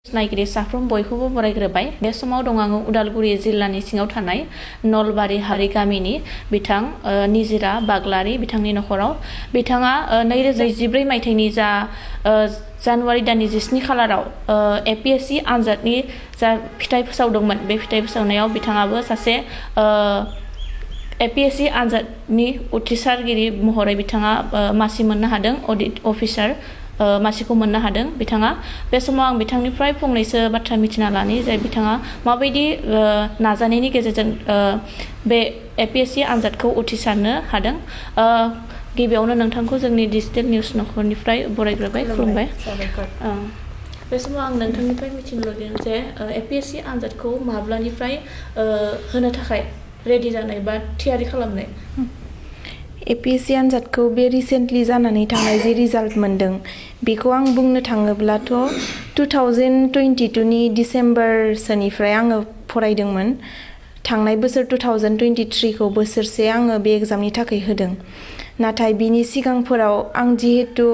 नायगिरि साफ्रोम बयखौबो बरायग्रोबाय। बे समाव दं आङो उदालगुरि जिल्लानि सिङाव थानाय नलबारि हारि गामिनि बिथां निजिरा बाग्लारि बिथांनि नखराव। बिथाङा 2014 मायथाइनि जानुवारि दाननि 17 खालाराव APSc आनजादनि जा फिथाइ फोसावदोंमोन, बे फिथाइ फोसावनायाव बिथाङाबो सासे APSc आनजादनि उथ्रिसारगिरि महरै बिथाङा मासि मोननो हादों, अडिट अफिसार मासिखौ मोननो हादों बिथाङा। बे समाव आं बिथांनिफ्राय फंनैसो बाथ्रा मिथिना लानि जे बिथाङा माबायदि नाजानायनि गेजेरजों बे APSc आनजादखौ उथ्रिसारनो हादों। गिबियावनो नोंथांखौ जोंनि डिजिटेल निउस नखरनिफ्राय बरायग्रोबाय, खुलुमबाय। बे समाव आं नोंथांनिफ्राय मिथिनो लुबैदों जे APSc आनजादखौ माब्लानिफ्राय होनो थाखाय रेडि जानाय बा थियारि खालामनाय? APSc आनजादखौ बे रिसेन्टलि जानानै थांनाय जे रिजाल्ट मोनदों बेखौ आं बुंनो थाङोब्लाथ' 2022 नि डिसेम्बरसोनिफ्राय आङो फरायदोंमोन। थांनाय बोसोर 2023 खौ बोसोरसे आङो बे एग्जामनि थाखाय होदों। नाथाय बिनि सिगांफोराव आं जिहेतु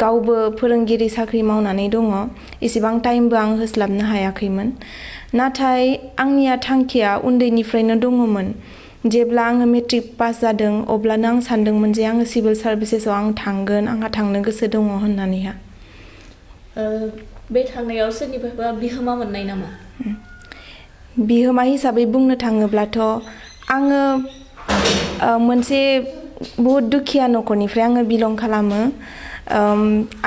गावबो फोरोंगिरि साख्रि मावनानै दङ, एसेबां टाइमबो आं होस्लाबनो हायाखैमोन। नाथाय आंनिया थांखिया उन्दैनिफ्रायनो दङमोन। जेब्ला आङो मेट्रिक पास जादों अब्लानो आं सानदोंमोन जे आङो सिभिल सार्भिसेसआव आं थांगोन, आंहा थांनो गोसो दङ होननानैहा। बे थांनायाव सोरनिफ्रायबा बिहोमा मोननाय नामा? बिहोमा हिसाबै बुंनो थाङोब्लाथ' आङो मोनसे बहुद दुखिया नखरनिफ्राय आङो बिलं खालामो।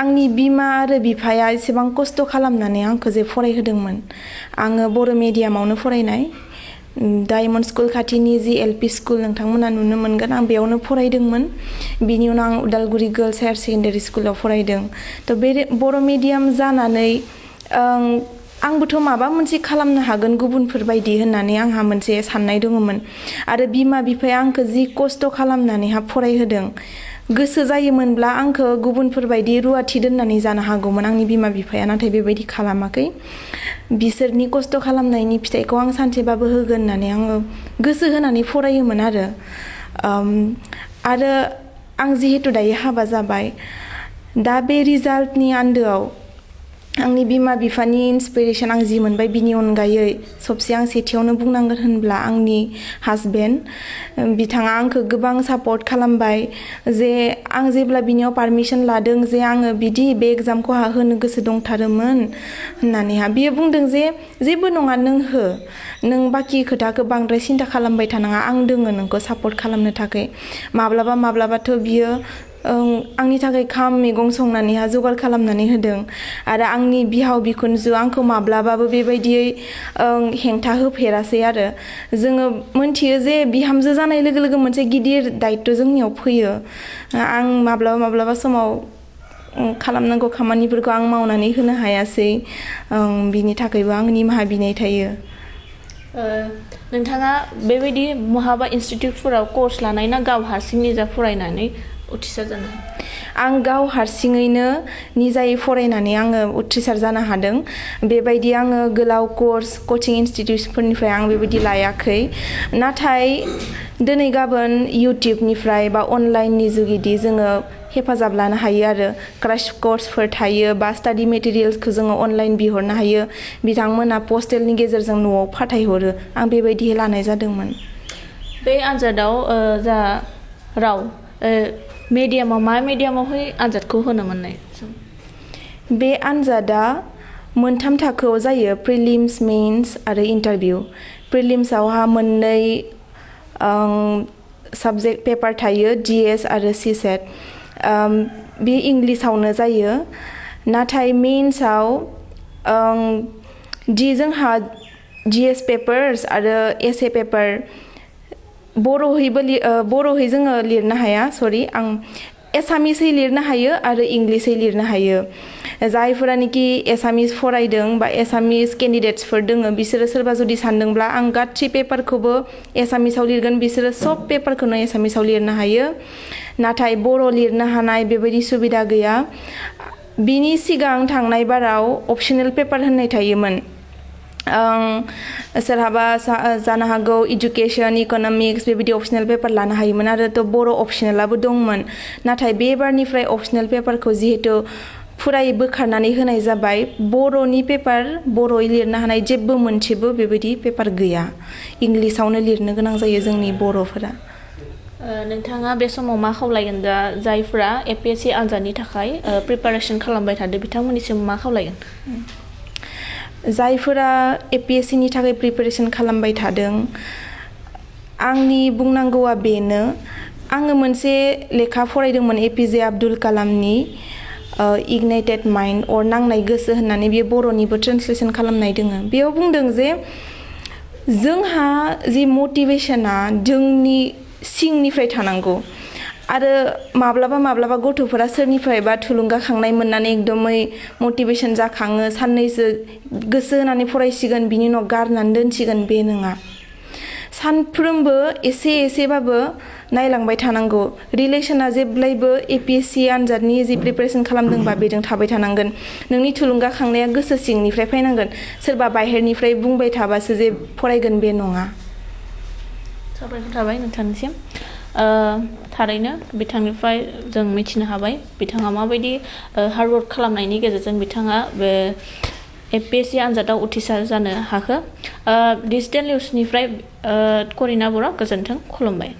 आंनि बिमा आरो बिफाया एसेबां खस्थ' खालामनानै आंखौ जे फरायहोदोंमोन। आङो बर' मिडियामावनो फरायनाय। डायमन्ड स्कुल खाथिनि जि LP स्कुल नोंथांमोना नुनो मोनगोन, आं बेयावनो फरायदोंमोन। बिनि उनाव आं उदालगुरि गार्लस हायार सेकेन्डारि स्कुलाव फरायदों। थ' बे बर' मिडियाम जानानै आंबोथ' माबा मोनसे खालामनो हागोन गुबुनफोरबायदि होननानै आंहा मोनसे साननाय दङमोन। आरो बिमा बिफाया आंखौ जि खस्थ' खालामनानैहा फरायहोदों, गोसो जायोमोनब्ला आंखौ गुबुनफोरबायदि रुवाथि दोननानै जानो हागौमोन आंनि बिमा बिफाया, नाथाय बेबायदि खालामाखै। बिसोरनि खस्थ' खालामनायनि फिथाइखौ आं सानसेबाबो होगोन होननानै आङो गोसो होनानै फरायोमोन आरो आं जिहेतु दायो हाबा जाबाय, दा बे रिजाल्टनि आन्दोआव आंनि बिमा बिफानि इन्सपिरेसन आं जि मोनबाय बिनि अनगायै सबसे आं सेथियावनो बुंनांगोन होनब्ला आंनि हासबेन्ड। बिथाङा आंखौ गोबां सापर्ट खालामबाय। जे आं जेब्ला बिनियाव पारमिसन लादों जे आङो बिदि बे एग्जामखौ होनो गोसो दंथारोमोन होननानैहा, बियो बुंदों जे जेबो नङा, नों हो, नों बाखि खोथाखौ बांद्राय सिन्था खालामबाय थानाङा, आं दोङो नोंखौ सापर्ट खालामनो थाखाय। माब्लाबाथ' बियो आंनि थाखाय खाम मैगं संनानैहा जगार खालामनानै होदों। आरो आंनि बिहाव बिखुनजो आंखौ माब्लाबाबो बेबायदियै हेंथा होफेरासै आरो। जोङो मोनथियो जे बिहामजो जानाय लोगो लोगो मोनसे गिदिर दायित्व जोंनियाव फैयो। आं माब्लाबा समाव खालामनांगौ खामानिफोरखौ आं मावनानै होनो हायासै। बिनि थाखायबो आं निमाहा बिनाय थायो। नोंथाङा बेबायदि महाबा इनस्टिटिउटफोराव कर्स लानाय ना गाव हारसिं निजा फरायनानै उथ्रिसार जानो? आं गाव हारसिङैनो निजायै फरायनानै आङो उथ्रिसार जानो हादों। बेबायदि आङो गोलाव कर्स कचिं इनस्टिटिउटफोरनिफ्राय आं बेबायदि लायाखै। नाथाय दिनै गाबोन इउटिउबनिफ्राय बा अनलाइननि जुगिदि जोङो हेफाजाब लानो हायो आरो। क्राश कर्सफोर थायो बा स्टाडि मेटेरियेल्सखौ जोङो अनलाइन बिहरनो हायो। बिथांमोना पस्टेलनि गेजेरजों न'आव फाथायहरो। आं बेबायदि लानाय जादोंमोन। बे आनजादाव जा राव मिडियामाव मा मिडियामावहाय आनजादखौ होनो मोननाय? बे आनजादा मोनथाम थाखोआव जायो, प्रिलिम्स, मेइन्स आरो इन्टारभिउ। प्रिलिम्सआवहा मोननै साबजेक्ट पेपार थायो, GS आरो CSET। बे इंलिसावनो जायो। नाथाय मेइन्सआव जोंहा GS पेपार्स आरो एसे पेपार बर'है जोङो लिरनो हाया, आं एसामिसै लिरनो हायो आरो इंलिसै लिरनो हायो। जायफोरानोखि एसामिस फरायदों बा एसामिस केन्डिडेट्सफोर दोङो, बिसोरो सोरबा जुदि सानदोंब्ला आं गासै पेपारखौबो एसामिसाव लिरगोन, बिसोरो सब पेपारखौनो एसामिसाव लिरनो हायो। नाथाय बर' लिरनो हानाय बेबायदि सुबिदा गैया। बिनि सिगां थांनाय बाराव अपसनेल पेपार होननाय थायोमोन। सोरहाबा जानो हागौ इडुकेसन, इक'नमिक्स बेबायदि अपसनेल पेपार लानो हायोमोन आरो थ' बर' अपसनेलाबो दंमोन। नाथाय बे बारनिफ्राय अपसनेल पेपारखौ जिहेतु फुरायै बोखारनानै होनाय जाबाय बर'नि पेपार बर'यै लिरनो हानाय जेबो मोनसेबो बेबायदि पेपार गैया इंलिसावनो लिरनो गोनां जायो जोंनि बर'फोरा नोंथाङा बे समाव मा खावलायगोन दा जायफ्रा APSC आनजादनि थाखाय प्रिपारेसन खालामबाय थादों बिथांमोननिसिम मा खावलायगोन जायफोरा APSC नि थाखाय प्रिपारेसन खालामबाय थादों आंनि बुंनांगौआ बेनो आङो मोनसे लेखा फरायदोंमोन APJ आब्दुल कालामनि इगनाइटेड माइन्ड अर नांनाय गोसो होननानै बेयो बर'निबो ट्रेन्सलेसन खालामनाय दोङो बेयाव बुंदों जे जोंहा जि मटिभेशना जोंनि सिंनिफ्राय थानांगौ आरो माब्लाबा गथ'फोरा सोरनिफ्रायबा थुलुंगाखांनाय मोननानै एकदमै मटिभेशन जाखाङो साननैसो गोसो होनानै फरायसिगोन बिनि उनाव गारनानै दोनसिगोन बे नङा सानफ्रोमबो एसेबाबो नायलांबाय थानांगौ रिलेशना जेब्लायबो APSC आनजादनि जि प्रिपारेसन खालामदोंबा बेजों थाबाय थानांगोन नोंनि थुलुंगाखांनाया गोसो सिंनिफ्राय फैनांगोन सोरबा बाहेरनिफ्राय बुंबाय थाबासो जे फरायगोन बे नङा साबायखर थाबाय नोंथांनिसिम थारैनो बिथांनिफ्राय जों मिथिनो हाबाय बिथाङा माबायदि हार्डवर्क खालामनायनि गेजेरजों बिथाङा बे APSC आनजादाव उथ्रिसार जानो हाखो डिजिटेल निउसनिफ्राय करिना बर' गोजोन्थों खुलुमबाय